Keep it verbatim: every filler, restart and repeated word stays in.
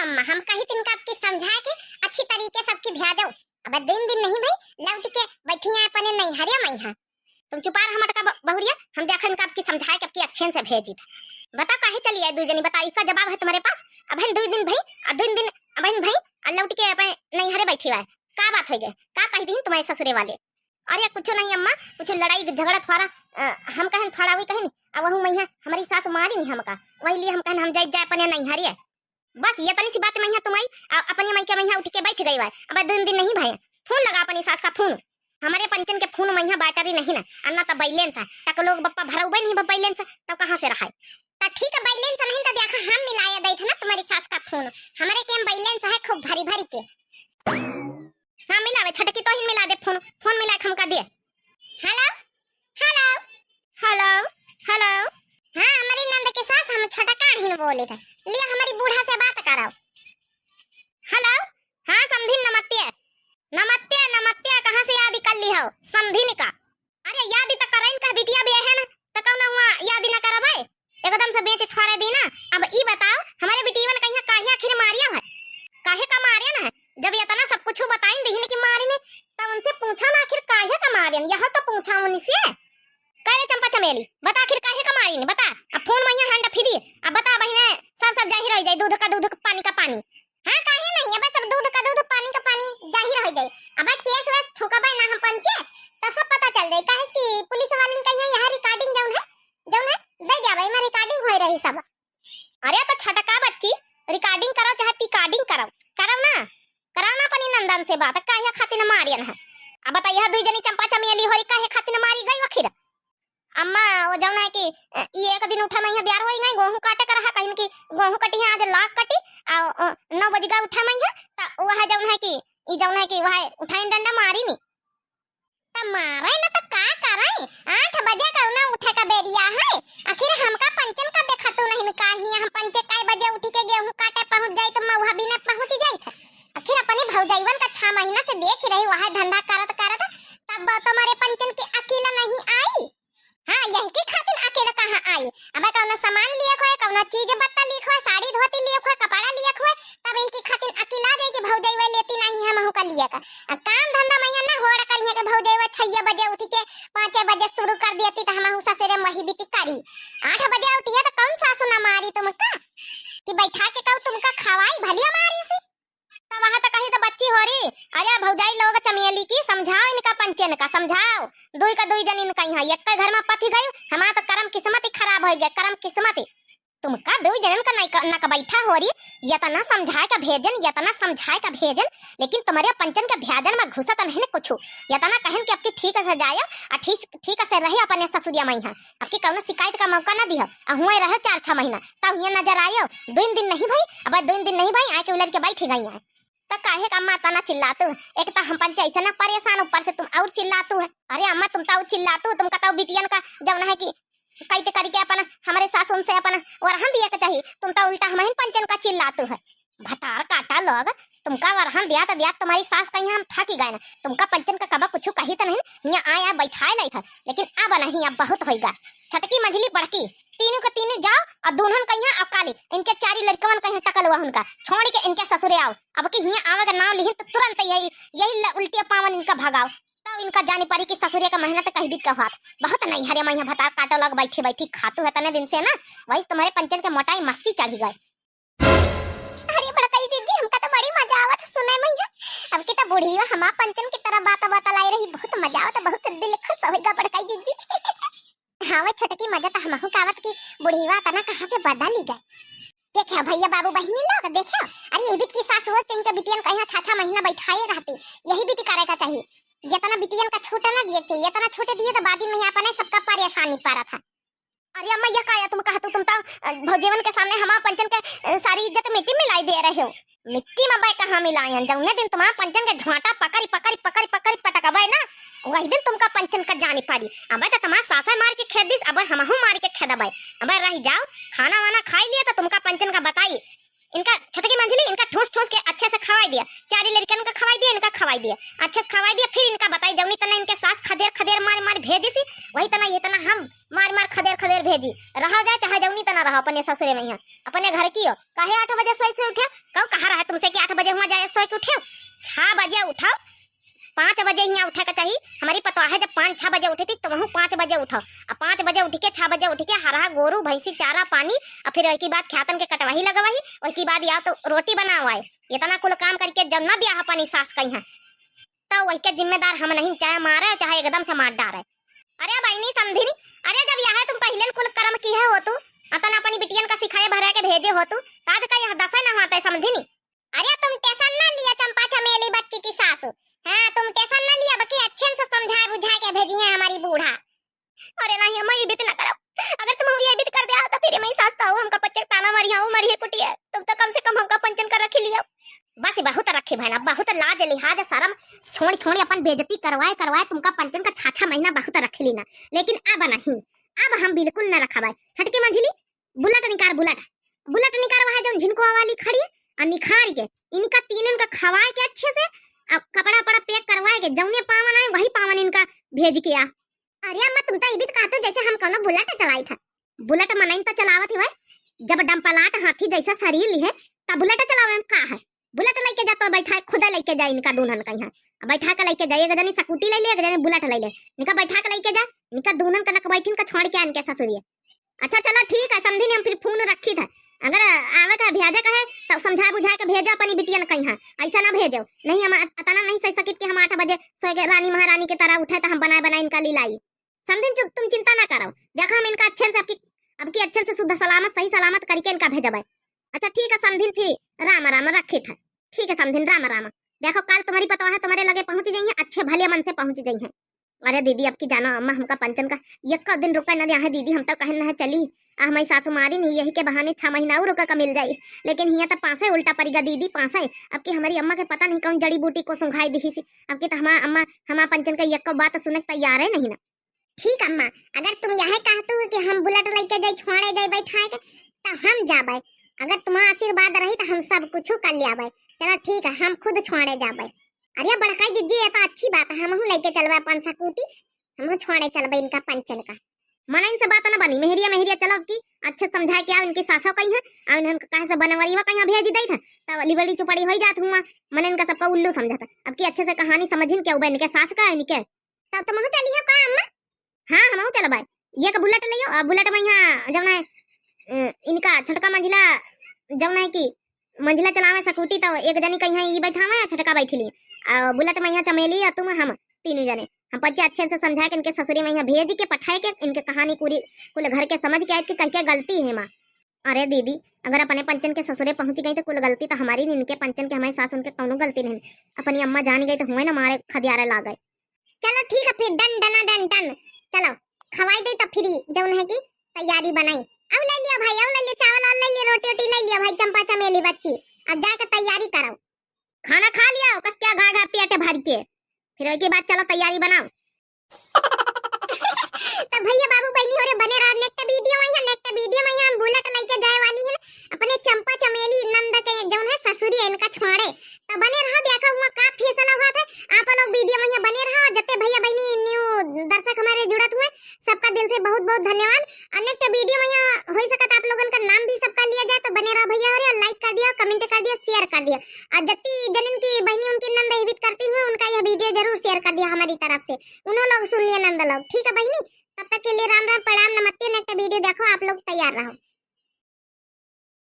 अम्मा, हम कही तिनका आपकी समझाए के अच्छी तरीके से आपकी भेजो। अब दिन दिन नहीं भाई, लौट के बैठी हैं अपने नैहरिया मइहाँ। तुम चुपा रहा मटका ब-, बहुरिया, हम देखा इनका आपकी समझाए के आपकी अच्छे से भेजी था। बता काहे चली आई दुई जनी, बता इसका जवाब है तुम्हारे पास? अब है दुई दिन भाई, आ दुई दिन अब है भाई, आ लौट के अपने नैहरे बैठी हुआ है। का बात हो गई? का कही दीन तुम्हारे ससुरे वाले? अरे कुछ नहीं अम्मा, कुछ लड़ाई झगड़ा थोड़ा, अ, हम कहन थोड़ा वही कहन, अब वहू मइहाँ हमारी सास मारी नहीं हमका, वही लिए हम कहन हम जाए जाए अपने नैहरे। बस ये तनी सी बात मइहाँ तुम आई, आ, अपने मइके मइहाँ उठ के बैठ गई हुआ है। अब दुई दिन नहीं भए, फोन लगा अपनी सास का फोन। हमारे पंचन के फोन मइहाँ बैटरी नहीं ना, अन्ना तो बैलेंस है, टकलोग बप्पा भरउबे नहीं बा बैलेंस, तो कहाँ से रहाए? तो ठीक है, बैलेंस नहीं तो देखा हम मिलाया दई थे ना तुम्हारी सास का फोन, हमारे के में बैलेंस है खूब भरी भरी के। हाँ मिलावे छटकी, तो ही मिला दे फोन, फोन मिला के हमका दे। Hello, hello, hello, hello. हाँ हमारी नंद के सास, हम छटका ही बोले थे, लिया हमारी बूढ़ा से बात कराओ। हेलो, हाँ समधिन नमत्ते, नमत्ते, नमत्ते, कहाँ से याद कर ली हो समधिन का? अरे याद ही तो करइन का बिटिया भी है ना, तो कौन हुआ याद ही ना करबै? एकदम से बेच थोड़े दी ना। अब ई बताओ हमारे बिटियवन कहिया काहे आखिर मारिया है? काहे का मारिया ना है? जब इतना सब कुछ बताइन दीहिन कि मारिन, तो उनसे पूछा ना आखिर काहे का मारिन, यह तो पूछा उनसे। कह रे चंपा चमेली, बता आखिर काहे का मारिन, बता। अब फोन मइहाँ hand free, अब बता बहिने, सब सब जाहिर हो जाए, दूध का दूध, पानी का पानी। हाँ काहे नहीं, अब सब दूध का दूध पानी का पानी जाहिर हो जाए। अब केस वेस ठोकबे ना हम पंचे, तो सब पता चल जाए। काहे कि पुलिस वालन कहिया यहाँ recording जौन है, जौन है दे जाबे, एमा recording होए रही सब। अरे तो छटका बच्ची, recording करो चाहे पिकाडिंग करो, करो ना, करो ना अपनी नंदन से बात, काहे खातिर मारियन है? अब बताइए दुई जनी चंपा चमेली होरी काहे खातिर मारी गई आखिर? अम्मा, वो जौन है कि, अ, ई एक दिन उठा मइहाँ दियार होई गई, गोहूँ काटे कर रहा, कहिन कि गोहूँ कटी है, आज लाख कटी, आ, अ, नौ बजगा उठा मइहाँ, त वह जौन है कि, ई जौन है कि वह उठाइन डंडा मारी नी। त मारे न त का करे, आठ बजे कौना उठे का बेरिया है, आखिर हमका पंचन का देखा तू नहीं का हिया, हम पंचे कई बजे उठी के गेहूँ काटे पहुँच जाई त मउहा बिने पहुँच जाई थे। आखिर अपनी भौजैवन का छह महीना से देख रही, वह धंधा करत करत, तब तुम्हारे पंचन के अकेला नहीं आई। हाँ, यही के खातिर अकेले कहाँ आई? अबे कौनो सामान लियक होए, कौनो चीज बत्ता लियक होए, साड़ी धोती लियक होए, कपड़ा लियक होए, तब यही के खातिर अकेला जाए कि भौजैवा लेती नहीं हमहू का लियक। आ काम धंधा मइहाँ ना होड़ करिए कि भौजैवा छह बजे उठ के पाँचे बजे शुरू कर देती तो हमहू ससुरे में वही बीती करी। आठ बजे उठिए तो कौन सासू ना मारी तुमका कि बैठा के कहू तुमका खवाई भलिया मारी से। तब वहाँ तो कहीं तो बच्ची हो रही। अरे भौजाई लोग चमेली की समझाओ इनका पंचन का, समझाओ। दुई का दुई जन इनका यहाँ एक घर में पथी गई। हमारा तो करम किस्मत ही खराब हो गया, करम किस्मत ही। तुमका दुई जनन का नहीं क-, नक बैठा हो रही। यतना समझाए का भेजन, यतना समझाए का भेजन, लेकिन तुम्हारे पंचन के भ्याजन में घुसत नहीं न कुछ। यतना कहन कि अब की ठीक से जाए और ठीक, ठीक से रहे अपने ससुरिया में यहाँ। अब की कौनो शिकायत का मौका ना दिहो। आ हुए रहो चार छह महीना, तब हुए नजर आयो। दुइन दिन नहीं भाई, अब दुइन दिन नहीं भाई, आके उलर के बैठ गई है। तो काहे का माता ना चिल्लातू? एक तो हम पंचे ऐसे ना परेशान, ऊपर से तुम और चिल्लातू है। अरे अम्मा, तुम तो और चिल्लातू, तुम का तो बिटियन का जौन है कि कैते करी के अपन हमारे सासुन से अपन वरहन दिए के चाहिए, तुम तो उल्टा हमहिन पंचन का चिल्लातू है। भतार काटा लोग, तुमका वरहन दिया तो दिया, तुम्हारी सास का यहाँ हम थक गए ना। तुमका पंचन का कबा कुछ कही तो नहीं, यहाँ आया बैठाए लाई था, लेकिन अब नहीं, अब बहुत होइगा। छटकी मझली बड़की, तीनों के तीनों जाओ और दुल्हन का यहाँ अब काली, इनके चारी लड़कवन का यहाँ टकल हुआ उनका, छोड़ के इनके ससुरे आओ। अब की यहाँ आवे का नाम लिहिन तो तुरंत यही, यही ल-, उल्टिया पावन इनका भगाओ। तब इनका जानी पड़ी कि ससुरे का मेहनत कहीं बीत का हाथ। बहुत नहीं हरे मैं यहाँ भतार काटो लग बैठी बैठी खातू है तने दिन से ना, वही तुम्हारे पंचन के मोटाई मस्ती चढ़ी गए। अरे बड़काई जीजी, हमका तो बड़ी मजा आवत है सुने में है। अब की तो बूढ़ी हो, हमार पंचन की तरह बात बतलाई रही, बहुत मजा आवत है, बहुत दिल खुश होइगा बड़काई जीजी। हाँ, वो छोटकी मजा तो हमहू का आवत कि बुढ़ीवा तना कहाँ से बदल ही गए। देखियो भैया, बाबू, बहिनी लोग, देखियो, अरे ये बीत की सास वो चाहिए कि बिटियन का यहाँ छह छह महीना बैठाए रहती, यही बीत करे का चाहिए। ये तना बिटियन का छूट ना दिए चाहिए, ये तना छूट दिए तो बाद में यहाँ अपने सबका परेशानी पड़ा था। अरे अम्मा, ये का या तुम कहतू, तुम तो, अ, भौजेवन के सामने हमार पंचन के, अ, सारी इज्जत मिट्टी मिलाई दे रहे हो। मिट्टी में बे कहाँ मिलायन? जौने दिन तुम्हार पंचन के झोंटा पकड़ी, पकड़ी, पकड़ी, पकड़ी पटकबे ना, वही दिन तुमका पंचन का जानी पड़ी। अबे तो तुम्हार सासा मार के खेद दिस, अबे हमहू मार के खेदबे। अबे रह जाओ, खाना वाना खाई लिए तो तुमका पंचन का बताई। इनका छोटकी मंझली, इनका ठूस ठूस उसके अच्छे से खवाई दिया, चारी लड़कन का खवाई दिया, इनका खवाई दिया, अच्छे से खवाई दिया। फिर इनका बताई, जौनी तना इनके सास खदेर खदेर मार मार भेजी सी, वही तना ये तना हम मार मार खदेर खदेर भेजी। रहा जाए चाहे जौनी तना रहो अपने ससुरे में, यहाँ अपने घर की हो। काहे आठ बजे सोए से उठे? कहो कहा रहा तुमसे कि आठ बजे हुआ जाए सोए के उठे? छह बजे उठो, पाँच बजे यहाँ उठे के चाही। हमारी पतवा है, जब पाँच छह बजे उठे थी तो वहू पाँच बजे उठो, अब पाँच बजे उठ के, छह बजे उठ के हरहा गोरू भैंसी चारा पानी, अब फिर वही की बाद ख्यातन के कटवाही लगवाही, वही की बाद या तो रोटी बनाओ आए, इतना कुल काम करके जब न दिया है पानी सास कहीं है, तो वही के जिम्मेदार हम नहीं, चाहे मारे चाहे एकदम से मार डारे। अरे बहनी समझी नी, अरे जब यह तुम पहले कुल कर्म की है हो तू, अतन अपनी बिटियन का सिखाए भरा के भेजे हो तू, ताज का यह दशा न होता है समझी नी। अरे तुम टेंशन ना लिया चंपा चमेली बच्ची की सासू। हाँ, तुम टेंशन ना लिया, बाकी अच्छे से समझाए बुझाए के भेजी है हमारी बूढ़ा। अरे नहीं अम्मा, ये बीत ना करो। अगर तुम ये बीत कर दिया तो फिर मैं सास तो हमका पच्चर ताना मारी, हाँ मारी है कुटिया। तुम तो कम से कम हमका पंचन कर रखी लिया। बस बहुत रखी बहन, अब बहुत लाज लिहाज शर्म छोड़ छोड़ अपन बेइज्जती करवाए करवाए तुमका पंचन का छाछा महीना बहुत रख ली ना, लेकिन अब नहीं, अब हम बिल्कुल न रखबाए। छटकी मंझली, बुलेट निकार, बुलेट, बुलेट निकार, वह जौन झिनकुआ वाली खड़ी है, और निखार के इनका तीनन का खवाए के अच्छे से, अब कपड़ा वपड़ा पैक करवाए के, जौने पावन आए वही पावन इनका भेज के आ। अरे अम्मा, तुम तो इबित कहतू जैसे हम कौनो बुलेट चलाई था। बुलेट मनइन तो चलावत ही वह, जब डम्पलाट हाथी जैसा शरीर लिहे, तब बुलेट चलावे में का है? बुलेट लेके जा तो बैठा, खुदे लेके जा इनका दुल्हन का यहाँ, बैठा के लेके जा, एक जनी स्कूटी ले ले, एक जनी बुलेट ले ले, इनका बैठा के लेके जा, इनका दुल्हन का नक बैठिन का छोड़ के इनके ससुरिये। अच्छा चलो ठीक है समझी नी, हम फिर फोन रखी था, अगर आवे का भेजे का है तो समझा बुझा के भेजो अपनी बिटियन कहीं, ऐसा ना भेजो, नहीं हम अतना नहीं सह सकित कि हम आठ बजे सोए के रानी महारानी की तरह उठे तो हम बनाए बनाए इनका लीलाई। समधिन चु-, तुम चिंता ना करो, देखो हम इनका अच्छे से आपकी, आपकी अच्छे से शुद्ध सलामत सही सलामत करके इनका भेजबे। अच्छा ठीक है समधिन, फिर राम राम रखित है। ठीक है समधिन, राम राम। देखो काल तुम्हारी पतवा है तुम्हारे लगे पहुँच जाइए, अच्छे भले मन से पहुँच जाइए। अरे दीदी, अब की जाना अम्मा हमका पंचन का यक्का दिन रुका न दिया है दीदी, हम तो कहन न है चली, आ हमारी सासू मारी नहीं, यही के बहाने छह महीना और रुका का मिल जाई, लेकिन हियाँ तो पासे उल्टा पड़ेगा दीदी, पासे। अब की हमारी अम्मा के पता नहीं कौन जड़ी बूटी को सुंघाई दिही सी, अब की तो हमारा अम्मा हमारा पंचन का यक्का बात सुने के तैयार है नहीं ना। ठीक अम्मा, अगर तुम यह कहतू हो कि हम बुलेट लेके जाई, छोड़े जाई बैठाए के, तो हम जाबे। अगर तुम्हारा आशीर्वाद रही तो हम सब कुछ कर लेबे। चलो ठीक है, हम खुद छोड़े जाबे। अरे बड़का जिज्जी, ये तो अच्छी बात है, हमहू लेके चलबे अपन स्कूटी, हमहू छोड़े चलबे इनका पंचन का। मनइन से बात ना बनी, मेहरिया मेहरिया चलो, अब की अच्छे समझा के आओ इनकी सासो कहीं है, और इन्हन कहे से बनवरीवा कहीं भेज दे था, तब लिबड़ी चुपड़ी हो जात हुआ, मन इनका सबका उल्लू समझा था। अब की अच्छे से कहानी समझिन के उबे इनके सास का इनके। तब तुमहू चलिहो का अम्मा? हाँ, हमहू चलबे। ये का बुलेट लियो, और बुलेट में यहाँ जौन है, अ, इनका छोटका मंझिला जौन है कि मंझिला चलावे स्कूटी, तो एक जनी कहीं ई बैठावे या छोटका बैठी ली, और बुलेट में यहाँ चमेली और तुम हम तीनों जने। हम बच्चे अच्छे से समझा के इनके ससुरी में यहाँ भेज के पठाए के इनके कहानी पूरी कुल घर के समझ के आए कि कह के गलती है माँ। अरे दीदी, अगर अपने पंचन के ससुरे पहुँच गई तो कुल गलती तो हमारी नहीं, इनके पंचन के हमारे सास उनके कौनो गलती नहीं। अपनी अम्मा जान गई तो हुए ना मारे खदियारे ला गए। चलो ठीक है फिर, डन डना डन डन। चलो खवाई दे तो फिर जौन है कि तैयारी बनाई। अब ले लियो भाई, अब ले लियो चावल और ले लियो, रोटी वोटी ले लियो भाई, चंपा चमेली बच्ची, अब जाके तैयारी करो। खाना खा लिया, कस क्या घा घा पेट भर के, फिर ओके बाद चलो तैयारी बनाओ। तो भैया बाबू बहनी हो रे, बने रहा, next video में है, next video में हम बुलेट लेके जाए वाली है अपने चंपा चमेली नंद के जौन है ससुरी है इनका छोड़े। तो बने रहो, देखो हुआ का फैसला हुआ था। आप लोग video में यहाँ बने रहो, जते भैया बहनी new दर्शक हमारे जुड़त हुए, सबका दिल से बहुत बहुत धन्यवाद। और next video में यहाँ हो सकता आप लोगन का नाम भी सबका लिया जाए, तो बने रहो भैया हो रे, like कर दियो, comment कर दियो, share कर दियो। और जते